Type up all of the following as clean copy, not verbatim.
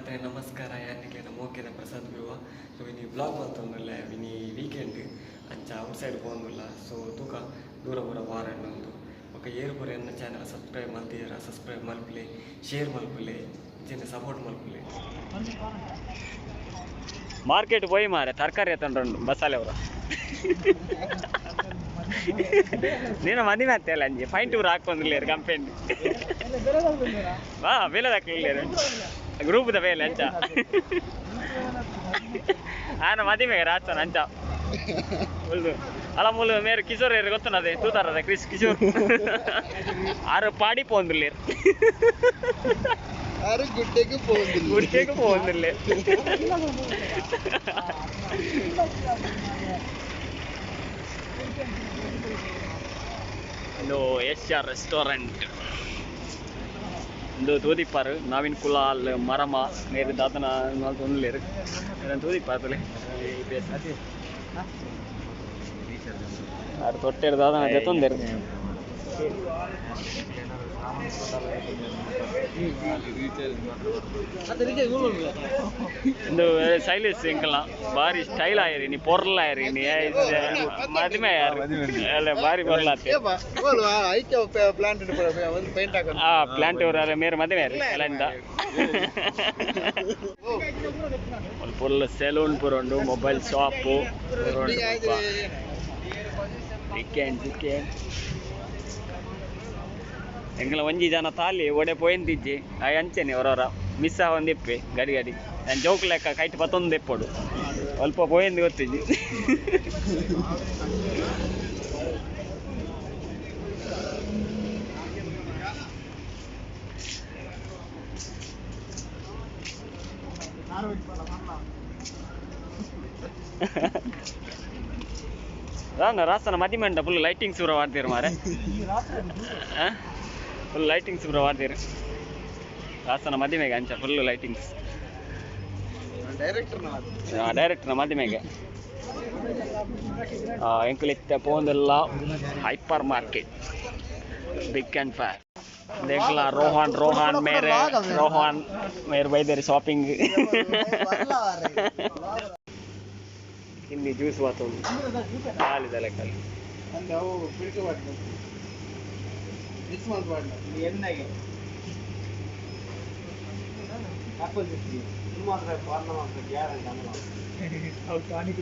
ಮಾತ್ರೆ ನಮಸ್ಕಾರ. ಯಾನಿಕ್ಲೆನ ಮೋಕೆದ ಪ್ರಸಾದ್ ಬಿರುವ. ಸೊ ಇನಿ ವ್ಲಾಗ್ ಮಲ್ತೊಂದುಲ್ಲೆ. ಇನಿ ವೀಕೆಂಡ್, ಅಂಚ ಔಟ್ ಸೈಡ್ ಪೋವೊಂದುಲ್ಲ. ಸೊ ತೂಕ ದೂರ ಪೂರ ವಾರ ಉಂಡು. ಬೊಕ ಏರು ಪೂರ ಎನ್ನ ಚಾನಲ್ ಸಬ್ಸ್ಕ್ರೈಬ್ ಮಲ್ತಿರ, ಸಬ್ಸ್ಕ್ರೈಬ್ ಮಲ್ಪುಲೆ, ಶೇರ್ ಮಲ್ಪುಲೆ, ಇಂಚನೆ ಸಪೋರ್ಟ್ ಮಲ್ಪುಲೆ. ಮಾರ್ಕೆಟ್ ಪೋಯಿ ಮಾರೆ, ತರಕಾರಿ ಎತ್ತೊಂಡು ಬಸ್ಸಾಲೆ ಅವರು. ನೀನು ಮದಿಮೆ ಅತ್ತಲ್ಲ, ಅಂಜಿ ಫೈನ್ ಟೂರ್ ಹಾಕೊಂದಿಲ್ಲೇರು ಕಂಪೆನಿ. ವಾ ಬೇಲೆ ದಾಕ್ಲಿಲ್ಲೇರು ಗ್ರೂಪ್ದ ಬೇಲೆ ಅಂಚ. ಆನ ಮದಿಮೆಗೆ ರಾಚನ ಅಂಚ ಮುಲ್ದು ಅಲ್ಲ ಮುಲ್ಲು ಮೇರು ಕಿಶೋರ್ ಏರು ಗೊತ್ತನದೆ ತೂತಾರದ ಕ್ರಿಸ್ ಕಿಶೋರ್ ಆರು ಪಾಡಿ ಪೋಂದುಲ್ಲೇರು. ಆರು ಗುಡ್ಡೆಗೆ ಪೋಂದಿಲ್ಲ. ಗುಡ್ಡೆಗೆ ಪೋಂದುಲ್ಲೇರು. ಇಂದು ಏಷ್ಯಾ ರೆಸ್ಟೋರೆಂಟ್. ಇಂದು ತೂದಿಪ್ಪಾರು ನವೀನ್ ಕುಲಾಲ್ ಮರಮ ಮೇರು ದಾತನ ಮಲ್ತೊಂದುಲ್ಲೆರ್. ತೂದಿಪ್ಪಾರ್ ತುಲೆ ಆರ್ ತೊಟ್ಟೆರ್ ದಾದನ ದೆತ್ತೊಂದೆರ್. ಇಂದು ಶೈಲೇಶ್ ಎಂಕಲ್ನ ಬಾರಿ ಸ್ಟೈಲ್ ಆಯರಿ ನೀ, ಪೊರ್ಲ ಆಯರಿ ನೀ, ಮದಿಮೆ ಆಯರ್ ಅಲ್ಲ, ಬಾರಿ ಪೊರ್ಲಾತೆ. ಪ್ಲಾಂಟ್ ಒಂದು ಪೇಂಟ್ ಹಾಕೋದು. ಆ ಪ್ಲಾಂಟ್ ಅವರ ಮೇರು ಮದಿಮೆ ಆಯರಿ ಅಲ್ಲಿಂದ. ಫುಲ್ ಸೆಲೂನ್ ಪೂರ ಉಂಡು, ಮೊಬೈಲ್ ಶಾಪು ಪೂರ ಉಂಡು. ವೀಕೆಂಡ್ ವೀಕೆಂಡ್ ಎಂಕಲ ಒಂಜಿ ಜನ ತಾಲಿ ಒಡೆ ಪೋಯಂದಿಜ್ಜಿ. ಆಯ್ ಅಂಚೆನೆ ಹೊರವರ ಮಿಸ್ ಆವೊಂದಿಪ್ಪೆ ಗಡಿ ಗಡಿ. ನಾನು ಜೋಕ್ ಲೆಕ್ಕ ಕೈಟ್ ಪತ್ತೊಂದು ಇಪ್ಪೊಡು, ಅಲ್ಪ ಪೋಯಂದು ಗೊತ್ತಿಜ್ಜಿ. ರಾನ ರಾಸನ ಮದಿಮೆ ಉಂಟ, ಫುಲ್ ಲೈಟಿಂಗ್ಸ್ ಪೂರ ವಾಡ್ತೀರು ಮಾರೆ. ಫುಲ್ ಲೈಟಿಂಗ್ಸ್ ಪೂರ ವಾಡ್ತೀರು ರಾಸನ ಮದಿಮೆಗೆ ಅಂಚ ಫುಲ್ ಲೈಟಿಂಗ್ಸ್. ಡೈರೆಕ್ಟರ್ ಡೈರೆಕ್ಟರ್ನ ಮದಿಮೆಗೆ. ಎಂಕುಲು ಇತ್ತೆ ಪೋಂದೆಲ್ಲ hyper market big and fair. ಎಂಕುಲ Rohan Rohan ಮೇರೆ ರೋಹನ್ ಮೇರ್ ಬೈದೇರಿ ಶಾಪಿಂಗ್. ಹಿಂದಿ ಜ್ಯೂಸ್ ವಾತೊಂದು ಖಾಲಿದ ಲೆಕ್ಕ. ಅವು ಪಿಡಿಕೆ ಪಾಡ್ನ ಮಿಕ್ಸ್ ಮಲ್ತ್ ಪಾಡ್ನ ಎಣ್ಣೆಗೆ ಆಪಲ್ ಜ್ಯೂಸ್ ಮಾತ್ರ ಪಾರ್ನ ಮಾತ್ರ ಗ್ಯಾರಂಟಿ ಅಲ್ಲ. ಅವು ಟಾನಿಕ್.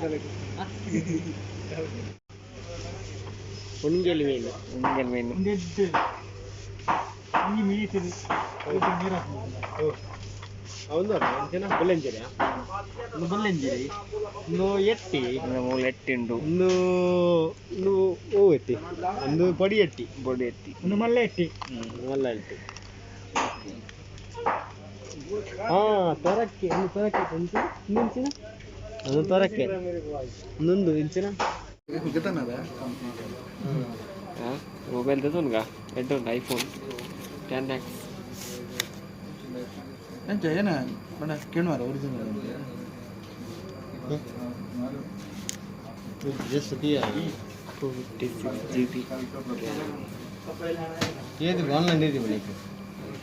ಉಂಗೆಲ್ ಮೀನು, ಉಂಗೆಲ್ ಮೀನು. ಒಂಜಿ ಮೀಸಿದು ನೀರು. ಒಂದು ಅಂಚೆನ ಬೊಲ್ಲೆಂಜರಿ, ಒಂದು ಬೊಲ್ಲೆಂಜರಿ, ಒಂದು ಎಟ್ಟಿ. ಮೂಲು ಎಟ್ಟಿ ಉಂಡು. ಒಂದು ಒಂದು ಓ ಎಟ್ಟಿ, ಒಂದು ಪೊಡಿ ಎಟ್ಟಿ. ಬೊಡಿ ಎಟ್ಟಿ. ಒಂದು ಮಲ್ಲ ಎಟ್ಟಿ. ಮಲ್ಲ ಎಟ್ಟಿ. ಹಾ, ತೊರಕ್ಕೆ ಒಂದು, ತೊರಕ್ಕೆ ಒಂದು ಇಂಚಿನ, ಒಂದು ತೊರಕ್ಕೆ ಒಂದೊಂದು ಇಂಚಿನ. ಮೊಬೈಲ್ ತೆತೊನ್ಗ ಎಡ್ಡೆ ಉಂಡು ಐಫೋನ್ 10X. ಎಂಚ ಏನ ಬಣ್ಣ ಕೇಳುವಾರ original just 256 GB. ಏದು ಆನ್ಲೈನ್ ಏದಿ ಬಳಿಕ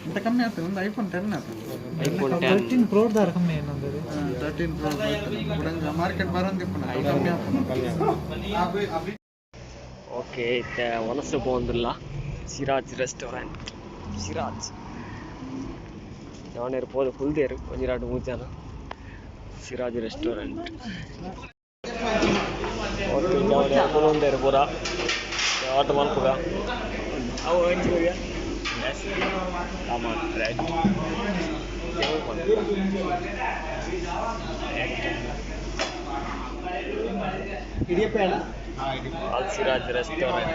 ಇಂತ ಕಮ್ಮಿ ಆಗ್ತದೆ. ಒಂದು ಐಫೋನ್ 10 ಆಗ್ತದೆ. ಐಫೋನ್ 10. 13 ಪ್ರೋ ದಾರ ಕಮ್ಮಿ ಏನಂದರೆ. 13 ಪ್ರೋ ಬುಡಂಜ ಮಾರ್ಕೆಟ್ ಬರಂದಿಪ್ಪುನ ಕಮ್ಮಿ ಆಗ್ತದೆ. ಓಕೆ, ಇತ್ತೆ ವಲಸೆ ಪೋವೊಂದುಲ್ಲ ಸಿರಾಜ್ ರೆಸ್ಟೋರೆಂಟ್. ಸಿರಾಜ್ ಜವನೆರ್ ಪೋದು ಕುಲ್ದೇರು ಒಂಜಿ ರಡ್ಡ್ ಮೂಜಿ ಜನ. ಸಿರಾಜ್ ರೆಸ್ಟೋರೆಂಟ್. ಓಕೆ, ಜವನೆರ್ ಕುಲೊಂದೆರ್ ಪೂರ. ಆಟ ಮಲ್ಪುಗ ಅವು ಒಂಜಿ. Yes. Come on, right. Al Siraj restaurant.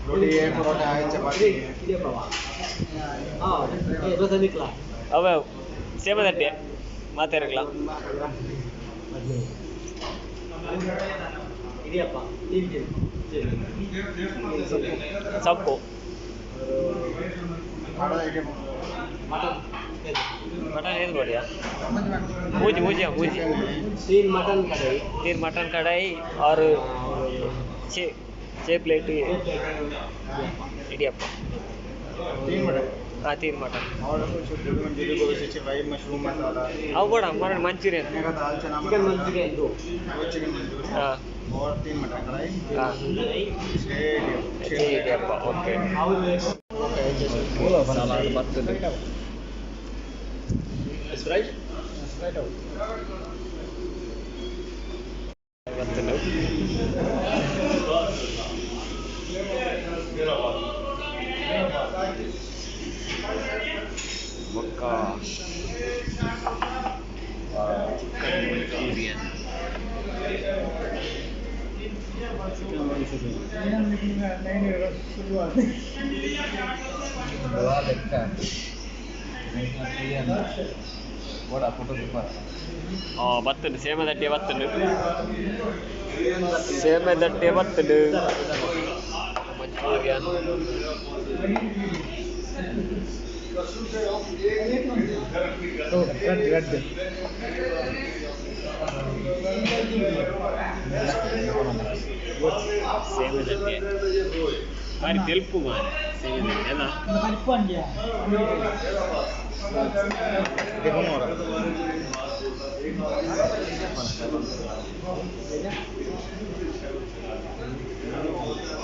रोटी है, परोठा है, चपाती है. ಅವ ಸೇಮದಟ್ಟೆ ಮಾತಾಡಕ್ಲ. ಸೊಪ್ಪು ಮಟನ್ ಏದು ಬೋಡಿಯಾ? ಮೂಜಿ ಮೂಜಿ ಮೂಜಿ. तीन मटन कढ़ाई. तीन मटन कढ़ाई और छः छः प्लेट इडियप्पा. तीन मटन. हाँ तीन मटन और कुछ गोभी मंचूरियन, गोभी 65, मशरूम मसाला। अव बोड़ा मटन मंचूरियन। चने का दाल चना चिकन मंचूरियन दो। वो चिकन मंचूरियन। हाँ। और 3 मटन कढ़ाई। हाँ। 6। ठीक है, ओके। ಸಲಾಡ್ ಬರ್ತದೆ। स्प्राइट स्प्राइट ಬರ್ತದೆ। ಬೊಕ್ಕ ಚಿಕನ್ ಮಂಚೂರಿಯನ್। ಬತ್ತುಂಡು ಸೇಮದಡ್ಡೆ ಬತ್ತುಂಡು, ಸೇಮೆದಡ್ಡೆ ಬತ್ತುಂಡು ಮಂಚೂರಿಯನ್। Red red. ಸೇಮೆದಡ್ಡೆ ಬಾರಿ ತೆಲ್ಪು ಮಾರೆ ಸೇಮೆದಡ್ಡೆ ಅಲ್ಲ? देखो ना।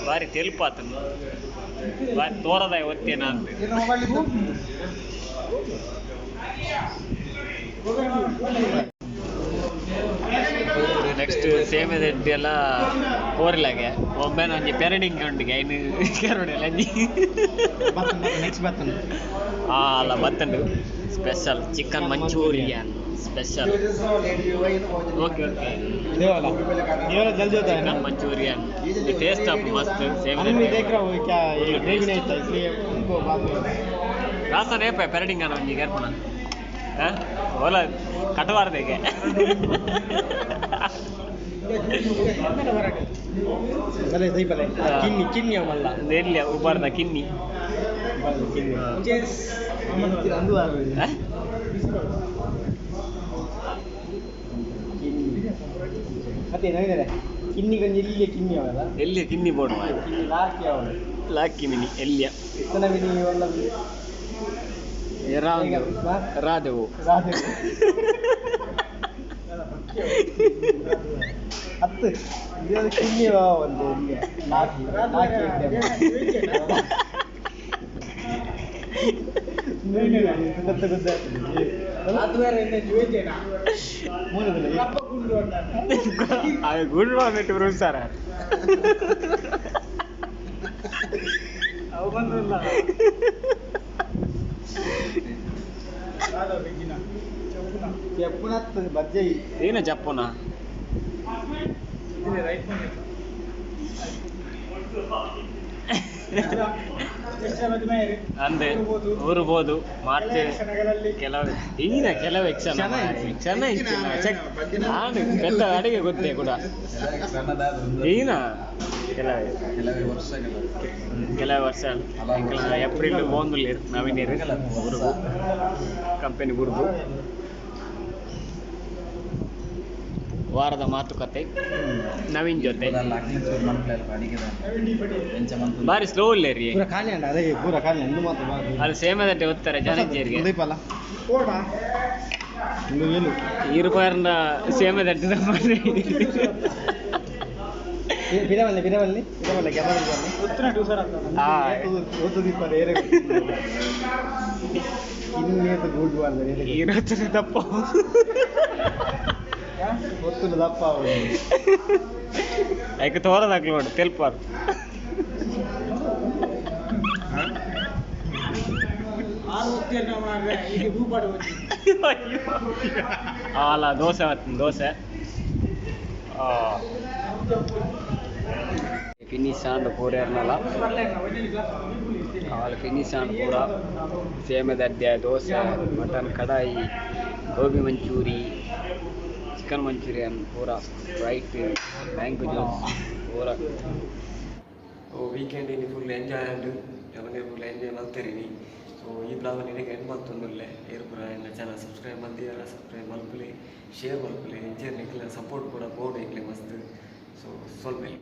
ಬಾರಿ ತೆಲ್ಪಾತನು, ಬಾರಿ ತೋರದ ಒತ್ತೇನ ಅಂತ। ನೆಕ್ಸ್ಟ್ ಸೇಮೆದಡ್ಡೆ ಎಲ್ಲ ಕೋರಿಲಾಗೆ ಒಮ್ಮೆ ಒಂಜಿ ಪೆರಡಿಂಗ್ ಉಂಡಿಗೆ ಐನು ಕೆರೊಡೆಲ್ಲ ಅಂಜಿ। ನೆಕ್ಸ್ಟ್ ಬರ್ತದೆ। ಆ ಅಲ್ಲ ಬತ್ತಂಡು special chicken manchurian special. Okay okay. ये वाला, ये वाला जल्दी होता है ना? चिकन मंचूरियन टेस्ट आप मस्त। हम भी देख रहा हूँ क्या ये ग्रेवी नहीं था, इसलिए उनको बाद में। ರಾಸನೇ ಪೆರಡಿಂಗ್ ಒಂಜಿ ಕೇರ್ಪುನ ಓಲ ಕಟವಾರದೆಗೆ। भले सही भले। किन्नी किन्नी मल्ला। ನೆಲ್ಲಿಯ ಉಬಾರ್ದ ಕಿನ್ನಿ। किन्नी ಅಂದು। ಆ? ಮತ್ತೆ ನವೀನರೇ, ಕಿನ್ನಿ ಕೊಂಚ ಇಲ್ಲಿಗೆ ಕಿನ್ನಿ ಅವಲ್ಲ? ಎಲ್ಲಿಯ ಕಿನ್ನಿ ಬೋಡು? ಕಿನ್ನಿ ಲಾಕಿ ಅವಳು। ಲಾಕಿ ಮಿನಿ ಎಲ್ಲಿಯ? ಇತ್ತನ ಮಿನಿ ಒಲ್ಲ। ರಾದೆವು। ರಾಧೆ ಹತ್ತು ಇದು ಕಿನ್ನಿ ಒಂದು ಇಲ್ಲಿ ಲಾಕಿ ಲಾಕಿ ಗೊತ್ತ ಗೊತ್ತಾಗ್ತದೆ। ಗುಡ್ ಮಾಡ್ಬಿಟ್ಟು ಸರ್। చెప్పున బజ్జి। ಏನು ಜಪ್ಪುನ? ಅಂದೆ ಊರುಬೋದು ಮಾರ್ಚ್ ಕೆಲವು ಈನ ಕೆಲವು ಕ್ಷಣ ಕ್ಷಣ ಇಚ್ಚಿನ ಚೆಕ್ ನಾನು ಪೆದ್ದ ಅಡಿಗೆ ಗೊತ್ತೇ ಕೂಡ ಈನ ಕೆಲವೇ ಕೆಲವು ವರ್ಷ ಏಪ್ರಿಲ್ ಬೋಂದುಲ್ಲೇರು ನವೀನೇರು ಊರುಗು ಕಂಪೆನಿ ಬುಡ್ದು। ವಾರದ ಮಾತುಕತೆ ನವೀನ್ ಜೊತೆ। ಬಾರಿ ಸ್ಲೋ ರೀ। ಪೂರ ಖಾಲಿ ಅಂಡ, ಅದೇ ಪೂರ ಖಾಲಿ ಅಂದು ಮಾತ್ರ. ಅದು ಸೇಮದಂಟೆ ಒತ್ತಾರೆ ಜನ ಜೇರಿಗೆ। ದೀಪಲ್ಲ ಒಂದು ಏನು? ಈ ರೂಪಾಯಿಂದ ಸೇಮದಂಟೆ ಬಿರವಲ್ಲಿ ಬಿರವಲ್ಲಿ ಬಿರವಲ್ಲ ಗೆರವಲ್ಲಿ। ಒತ್ತು ದೀಪ ಏರೆ ಇನ್ನೇತು ಗುಡ್ ಬಂದರೆ। ಇರುತ್ತೆ ದಪ್ಪ। ಒತ್ತುನ ದಪ್ಪ। ಐಕ್ ತೋರದಾಕ್ಲಿ ನೋಡು ತೆಲ್ಪಾರು। ಅಲ್ಲ ದೋಸೆ ದೋಸೆ ಫಿನಿಶ್ ಆಂಡ್ ಪೂರ ಆಲ್ ಫಿನಿಶ್ ಆಂಡ್ ಪೂರ ಸೇಮದಡ್ಡೆ, dosa, mutton kadai, gobi manchuri, chicken manchurian ಪೂರ, ರೈಟ್ ಮ್ಯಾಂಗೋ ಜ್ಯೂಸ್ ಪೂರ। ವೀಕೆಂಡ್ ಇನಿ ಫುಲ್ ಎಂಜಾಯ್ ಆಂಡ್ ಅವನೇ ಫುಲ್ ಎಂಜಾಯ್ ಮಲ್ತೇರಿ। ಸೊ ಈ ಬ್ಲಾಗ್ ನಿನಗೆ ಎಂಡ್ ಮಲ್ತೊಂದುಲ್ಲೆ। ಏರ್ ಪೂರ ಎನ್ನ ಚಾನಲ್ ಸಬ್ಸ್ಕ್ರೈಬ್ ಮಲ್ದಿಯರ ಸಬ್ಸ್ಕ್ರೈಬ್ ಮಲ್ಪುಲೆ, ಶೇರ್ ಮಲ್ಪುಲೆ, ಇಂಚೇರ್ ನಿಕ್ಲೆ ಸಪೋರ್ಟ್ ಕೂಡ ಬೋಡು ಎಂಕ್ಲೆ ಮಸ್ತ್। ಸೊ ಸೊಲ್ಮೆಲ್।